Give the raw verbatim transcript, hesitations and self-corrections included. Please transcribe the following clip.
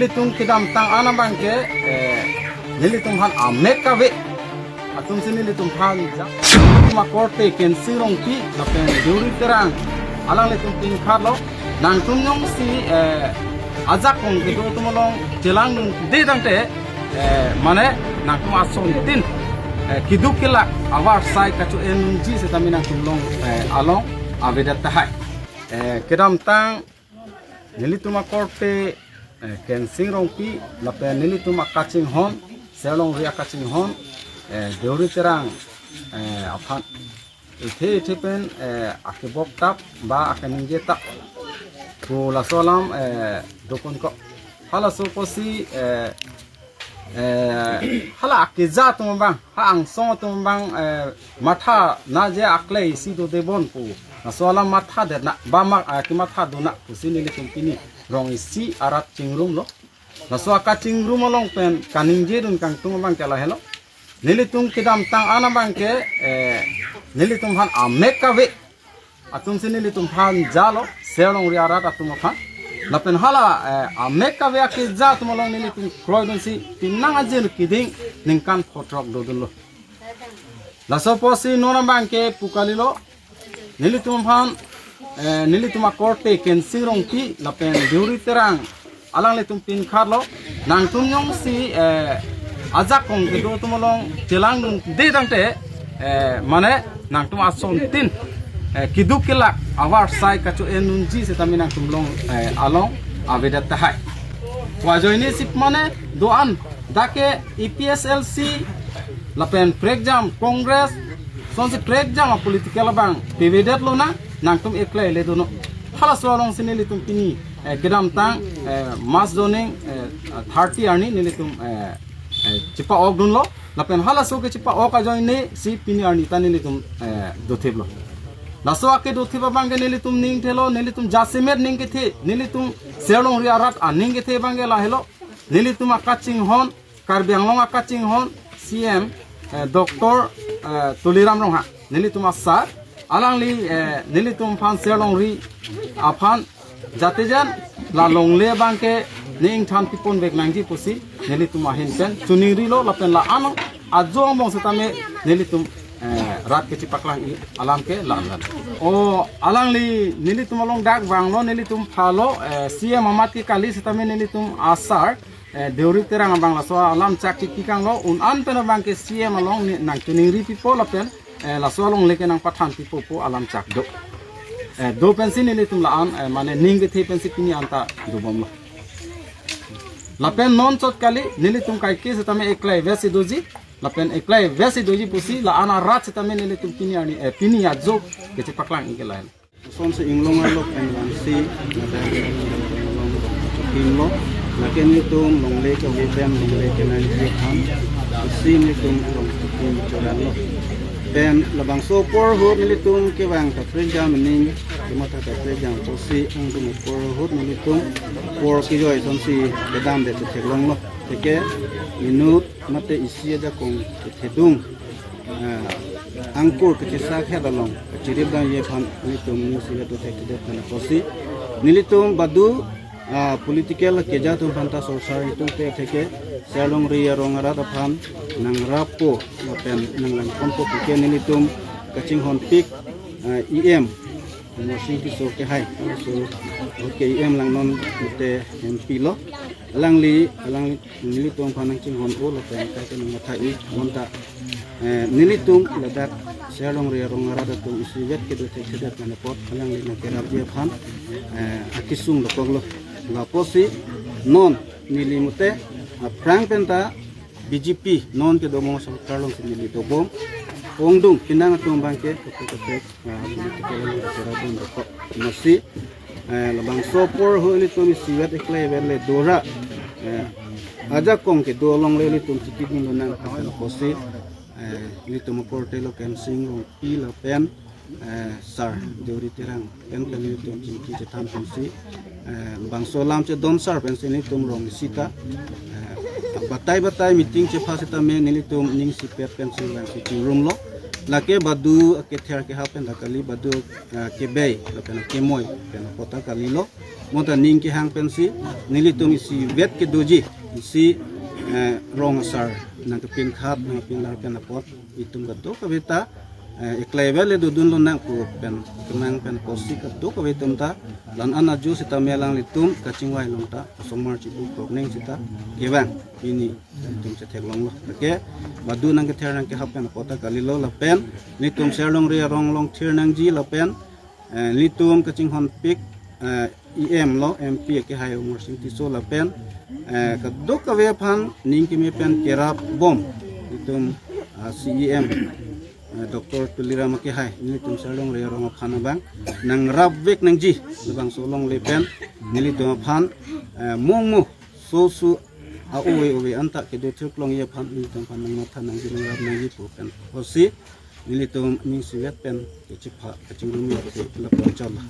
Nelitum kedamtang an abangke, eh, nelitum aphan amek kave atum si nelitum aphan ja. Akorte Kensing Rongpi lapen Deuri Terang alanglitum pinkhatlo. Nangtum jongsi, eh, ajakong kedo atum along chelangdunde tangte, eh, mane nangtum asontin, eh, keduk kelak avarsai kacho-en nangji setame nangtum along, eh, along avedet tahai. Eh, kedamtang nelitum akorte, eh, Kensing Rongpi lapen nelitum akachinghon, Serlongri akachinghon, eh, Deuri Terang, eh, aphan ithe ithe pen, eh, akebok tap ba akaningje tap pu laso alam, eh, dokon ko. Halaso apotsi, eh, eh, hala akeja atum abang, ha angsong atum abang, eh, matha na je akle isi dodebom pu. Laso alam mathadet na, ba ma, ah, kematha do na pusi nelitum pini rong isi arat chingrumlo. Laso akachingrum along pen kaningjedun kangtung abangke lahelo. Nelitum kedamtang an abangke, eh, nelitum aphan amek kave atum si nelitum aphan jalo, Serlongri arat atum aphan. Lapen hala, eh, amek kave akeja atum along nelitum kroidunsi penang ajin keding ningkan photrok dodunlo. Laso apotsi non abangke pu kalilo, nelitum aphan, eh, nelitum akorte Kensing Rongpi lapen Deuri Terang alanglitum pinkhatlo. Nangtum jongsi, eh, ajakong kedo atum along chelangdunde tangte, eh, mane nangtum asontin, eh, keduk kelak avarsai kacho-en nangji setame nangtum along, eh, along avedet tahai. Pu ajoine sip mane do-an dak ke A P H L C lapen prekjam Congress, sonsi prekjam a political abang pivedet lo na, nangtum eklai le dono. Halaso alongsi nelitum pini, eh, kedamtang, eh, mass joining, eh, thirty arni nelitum, eh, eh, chepa-okdunlo. Lapen halaso kechepa-ok ajoine si pini arni ta nelitum, eh, dothiplo. Laso akedothip abangke nelitum ning thelo, nelitum jasemet ning kethe, nelitum Serlongri arat aning kethe abangke lahelo. Nelitum akachinghon, Karbi Anglong akachinghon C M, eh, Doctor, eh, Tuliram Ronghang, nelitum asar, alangli, eh, nelitum aphan Serlongri aphan jatejat la longle abangke ning than pipon vek nangji pusi nelitum ahin pen choningrilo lapen la-an ajo angbong setame nelitum, eh, rat kechepaklang-i alam ke la-an. O alangli nelitum along dak vanglo, nelitum phalo, eh, C M amat ke kali setame nelitum asar, eh, Deuri Terang abang laso alam chak chipikanglo, un-an pen abangke C M along ni nangchoningri pipo lapen, eh, laso alongle ke nangpathan pipo pu alam chak do. Eh, do pensi nelitum la-an, eh, mane ning kethe pensi pini anta dobomlo. Lapen non chot kali nelitum kaike setame eklai vesi doji, lapen eklai vesi doji pusi la-an arat setame nelitum pini arni, eh, pini ajo kechepaklang-i ke lain. Sonsi inglong arlo pen vangsi, ladak inglong, inglong, inglong, inglong, lake nelitum longle kave pen longle kenangji aphan, isi nelitum long tukum choranlo. Pen labangso apor ahut nelitum kevang ta prekjam ning, kematha ta prekjam apotsi angdeng apor ahut nelitum apor kejoi sonsi kedamdet chetheklonglo. Teke minute mate isi ajakong kethedung, ah, angkur kechesakhet along chirip dangji aphan nelitum ning isivet dothekthedet pen apotsi nelitum badu, ah, political keja atum aphanta sorsar itum te theke Serlongri arong arat aphan nangrappo lapen nanglangponpo puke nelitum kachinghonpik, ah, E M Amarsing Tisso ke hai. So, okay, E M lang non mate M P lo. Alangli, alangli nelitum aphan nangchinghon-o lapen kaike nangmatha-i bonta, eh, nelitum ladak Serlongri arong arat atum isivet kedothekthedet pen apot alangli nangkerapji aphan, eh, akesung dokoklo. Lapotsi non neli mate aphrang penta B J P non kedo mo sorkar alongsi neli dobom. Ongdung penang atum abangke kaprek kaprek, ah, political along kacherapdun dokok. Masi, eh, labangso apor ahut nelitum isivet eklai vet le dora, eh, ajakong kedo alongle nelitum chikidun lonang apotsi, eh, nelitum akorte lo Kensing Rongpi lapen, eh, Sar Deuri Terang pen pen nelitum chingki chethan pensi, eh, labangso alam chedon sar pensi nelitum rong isi ta, eh, batai batai meeting chepha setame nelitum ning isipet pensi vangsi chingrumlo. Lake badu akether kehap pen ta kali, badu, ah, kebei lapen kemoi pen apot ta kalilo. Mo ta ning kehang pensi nelitum isivet kedoji, isi, eh, rong asar nangkepin khat nangkepin lar pen apot itum kadokave ta, eh, eklai vel le dodun lonang pu pen kemang pen apotsi kadokave atum ta la-an ajo seta me alanglitum kachingvai along ta osomar chibu krok ning seta kevang pini itum chetheklonglo. Lake badu nangkether nangkehap pen apot ta kalilo lapen nelitum Serlongri arong along thir nangji lapen, eh, nelitum kachinghonpik, eh, E M lo, M P akehai Amarsing Tisso lapen, eh, kadokave aphan ning keme pen kerap bom nelitum, ah, C E M, eh, Doctor Tuliram akehai nelitum Serlongri arong aphan abang nangrapvek nangji labangso alongle pen nelitum aphan, eh, mungmu sosu a-ove ove anta kedo thirklongji aphan nelitum aphan nangmatha nangji nangrap nangji pu pen apotsi nelitum ning isivet pen kechipha kachingrumji ke lapu chotlo.